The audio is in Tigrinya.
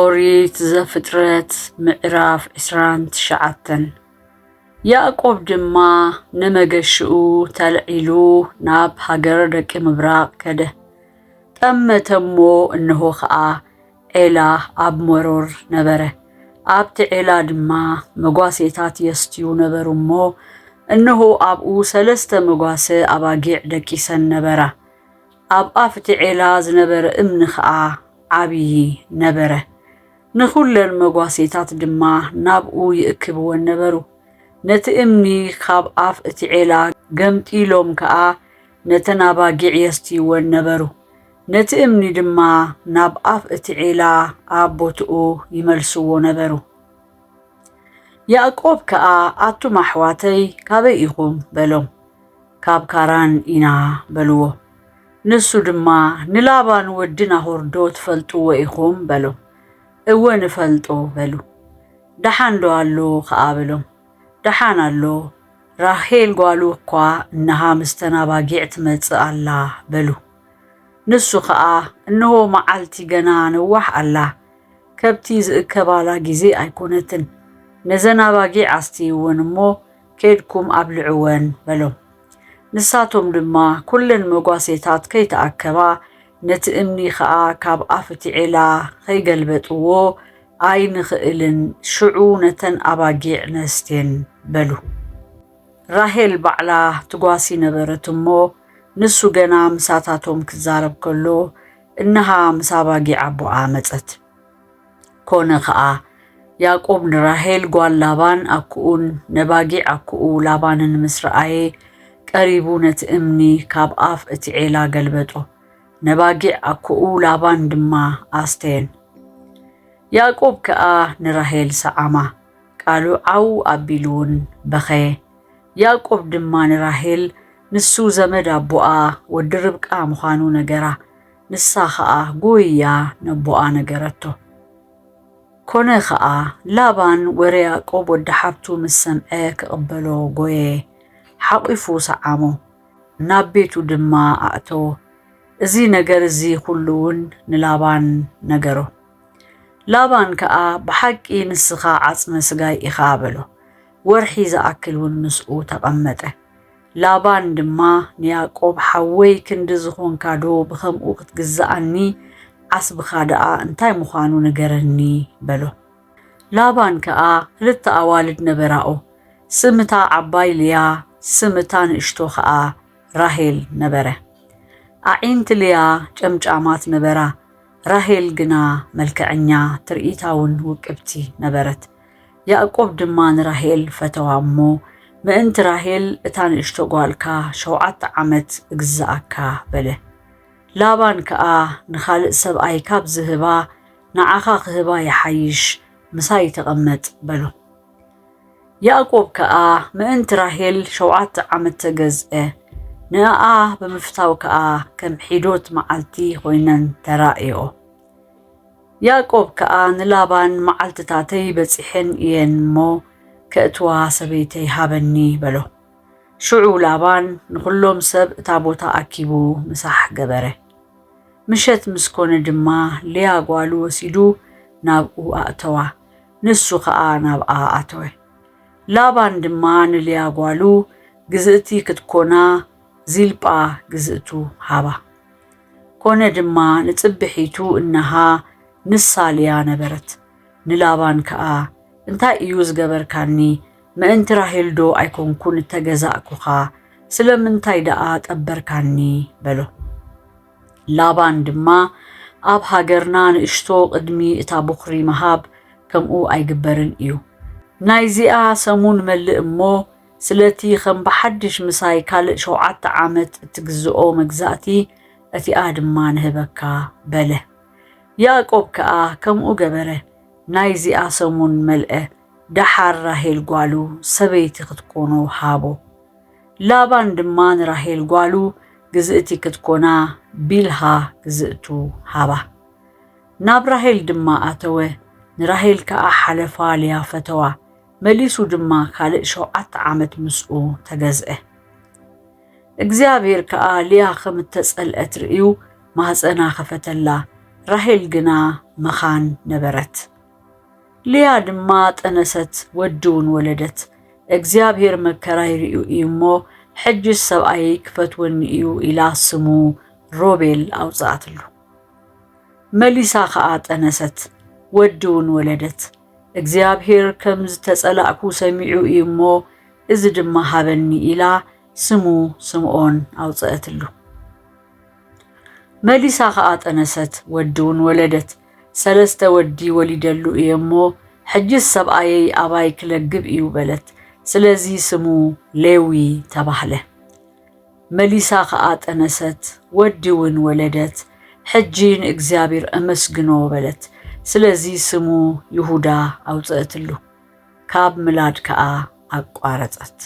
ኦሪት ዘፍጥረት ምዕራፍ ዕስራን ትሽዓተን። ያዕቆብ ድማ ንመገሽኡ ተልዒሉ ናብ ሃገር ደቂ ምብራቕ ከደ። ጠመተ እሞ እንሆ ኸኣ ዔላ ኣብ መሮር ነበረ። ኣብቲ ዔላ ድማ መጓሴታት የስትዩ ነበሩ እሞ፣ እንሆ ኣብኡ ሰለስተ መጓሰ ኣባጊዕ ደቂሰን ነበራ። ኣብ ኣፍቲ ዔላ ዝነበረ እምኒ ኸኣ ዓብዪ ነበረ። ንኹለን መጓሴታት ድማ ናብኡ ይእክብወን ነበሩ። ነቲ እምኒ ካብ ኣፍ እቲ ዔላ ገምጢሎም ከኣ ነተን ኣባጊዕ የስትይወን ነበሩ። ነቲ እምኒ ድማ ናብ ኣፍ እቲ ዔላ ኣብ ቦትኡ ይመልስዎ ነበሩ። ያዕቆብ ከኣ፣ ኣቱም ኣሕዋተይ፣ ካበይ ኢኹም? በሎም። ካብ ካራን ኢና በልዎ። ንሱ ድማ፣ ንላባን ወዲ ናሆር ዶ ትፈልጥዎ ኢኹም? በሎም። እወ ንፈልጦ በሉ። ደሓን ዶ ኣሎ ከኣ በሎም። ደሓን ኣሎ፣ ራሄል ጓሉ እኳ እነሃ ምስተን ኣባጊዕ ትመጽእ ኣላ በሉ። ንሱ ኸኣ፣ እንሆ መዓልቲ ገና ነዋሕ ኣላ፣ ከብቲ ዝእከባላ ግዜ ኣይኮነትን። ነዘን ኣባጊዕ ኣስትይወን እሞ ኬድኩም ኣብልዕወን በሎም። ንሳቶም ድማ ኩለን መጓሴታት ከይተኣከባ፣ ነቲ እምኒ ኸኣ ካብ ኣፍ እቲ ዔላ ኸይገልበጥዎ ኣይንኽእልን፣ ሽዑ ነተን ኣባጊዕ ነስቴን በሉ። ራሄል ባዕላ ትጓሲ ነበረት እሞ፣ ንሱ ገና ምሳታቶም ክዛረብ ከሎ፣ እንሃ ምስ ኣባጊዕ ኣቦኣ መጸት። ኮነ ኸኣ፣ ያዕቆብ ንራሄል ጓል ላባን ኣኩኡን ነባጊዕ ኣኩኡ ላባንን ምስ ረኣየ፣ ቀሪቡ ነቲ እምኒ ካብ ኣፍ እቲ ዔላ ገልበጦ። ነባጊዕ ኣኩኡ ላባን ድማ ኣስተየን። ያዕቆብ ከኣ ንራሄል ሰዓማ፣ ቃሉ ዓው ኣቢሉ እውን በኸየ። ያዕቆብ ድማ ንራሄል፣ ንሱ ዘመድ ኣቦኣ ወዲ ርብቃ ምዃኑ ነገራ። ንሳ ኸኣ ጎይያ ነቦኣ ነገረቶ። ኮነ ኸኣ፣ ላባን ወረ ያዕቆብ ወዲ ሓብቱ ምስ ሰምዐ ክቕበሎ ጎየ፣ ሓቒፉ ሰዓሞ፣ ናብ ቤቱ ድማ ኣእተዎ። እዚ ነገር እዚ ኩሉ እውን ንላባን ነገሮ። ላባን ከኣ፣ ብሓቂ ንስኻ ዓጽመ ስጋይ ኢኻ በሎ። ወርሒ ዝኣክል እውን ምስኡ ተቐመጠ። ላባን ድማ ንያዕቆብ፣ ሓወይ ክንዲ ዝኾንካ ዶ ብኸምኡ ክትግዝኣኒ? ዓስብኻ ደኣ እንታይ ምዃኑ ንገረኒ በሎ። ላባን ከኣ ክልተ ኣዋልድ ነበራኦ። ስም እታ ዓባይ ልያ፣ ስም እታ ንእሽቶ ከኣ ራሄል ነበረ። ኣዒንቲ ልያ ጨምጫማት ነበራ፣ ራሄል ግና መልክዐኛ፣ ትርኢታውን ውቅብቲ ነበረት። ያዕቆብ ድማ ንራሄል ፈተዋ እሞ፣ ምእንቲ ራሄል እታ ንእሽቶ ጓልካ ሸውዓተ ዓመት እግዝኣካ በለ። ላባን ከኣ ንኻልእ ሰብኣይ ካብ ዝህባ ንዓኻ ክህባ ይሓይሽ፣ ምሳይ ተቐመጥ በሎ። ያዕቆብ ከኣ ምእንቲ ራሄል ሸውዓተ ዓመት ተገዝአ፣ ንኣኣ ብምፍታው ከኣ ከም ሒዶት መዓልቲ ኮይነን ተራእዮ። ያዕቆብ ከኣ ንላባን፣ መዓልትታተይ በጺሐን እየን እሞ፣ ከእትዋ ሰበይተይ ሃበኒ በሎ። ሽዑ ላባን ንኹሎም ሰብ እታ ቦታ ኣኪቡ ምሳሕ ገበረ። ምሸት ምስ ኮነ ድማ ልያ ጓሉ ወሲዱ ናብኡ ኣእተዋ፣ ንሱ ኸኣ ናብኣ ኣተወ። ላባን ድማ ንልያ ጓሉ፣ ግዝእቲ ክትኮና ዚልጳ ግዝእቱ ሃባ። ኮነ ድማ ንጽብሒቱ እነሃ ንሳ ልያ ነበረት። ንላባን ከኣ፣ እንታይ እዩ ዝገበርካኒ? ምእንቲ ራሄል ዶ ኣይኮንኩን እተገዛእኩኻ? ስለምንታይ ደኣ ጠበርካኒ? በሎ። ላባን ድማ፣ ኣብ ሃገርና ንእሽቶ ቅድሚ እታ ቦኽሪ ምሃብ ከምኡ ኣይግበርን እዩ። ናይዚኣ ሰሙን መልእ እሞ፣ ስለቲ ከም ብሓድሽ ምሳይ ካልእ ሸውዓተ ዓመት እትግዝኦ መግዛእቲ፣ እቲኣ ድማ ንህበካ በለ። ያዕቆብ ከኣ ከምኡ ገበረ። ናይዚኣ ሰሙን መልአ። ደሓር ራሄል ጓሉ ሰበይቲ ክትኮኖ ሃቦ። ላባን ድማ ንራሄል ጓሉ ግዝእቲ ክትኮና ቢልሃ ግዝእቱ ሃባ። ናብ ራሄል ድማ ኣተወ። ንራሄል ከኣ ሓለፋ ልያ ፈተዋ። መሊሱ ድማ ካልእ ሸውዓተ ዓመት ምስኡ ተገዝአ። እግዚኣብሔር ከኣ ልያ ከም እተጸልአት ርእዩ ማህጸና ከፈተላ። ራሄል ግና መኻን ነበረት። ልያ ድማ ጠነሰት፣ ወዲ እውን ወለደት። እግዚኣብሔር መከራይ ርእዩ እዩ እሞ፣ ሕጅስ ሰብኣየይ ክፈትወኒ እዩ ኢላ ስሙ ሮቤል ኣውጽኣትሉ። መሊሳ ኸኣ ጠነሰት፣ ወዲ እውን ወለደት። እግዚኣብሔር ከም ዝተጸላእኩ ሰሚዑ እዩ እሞ፣ እዚ ድማ ሃበኒ ኢላ ስሙ ስምኦን ኣውጽአትሉ። መሊሳ ኸኣ ጠነሰት፣ ወዲ እውን ወለደት። ሰለስተ ወዲ ወሊደሉ እየ እሞ፣ ሕጅስ ሰብኣየይ ኣባይ ክለግብ እዩ በለት። ስለዚ ስሙ ሌዊ ተባህለ። መሊሳ ኸኣ ጠነሰት፣ ወዲ እውን ወለደት። ሕጂ ንእግዚኣብሔር ኣመስግኖ በለት። ስለዚ ስሙ ይሁዳ ኣውጽአትሉ። ካብ ምላድ ከኣ ኣቋረጸት።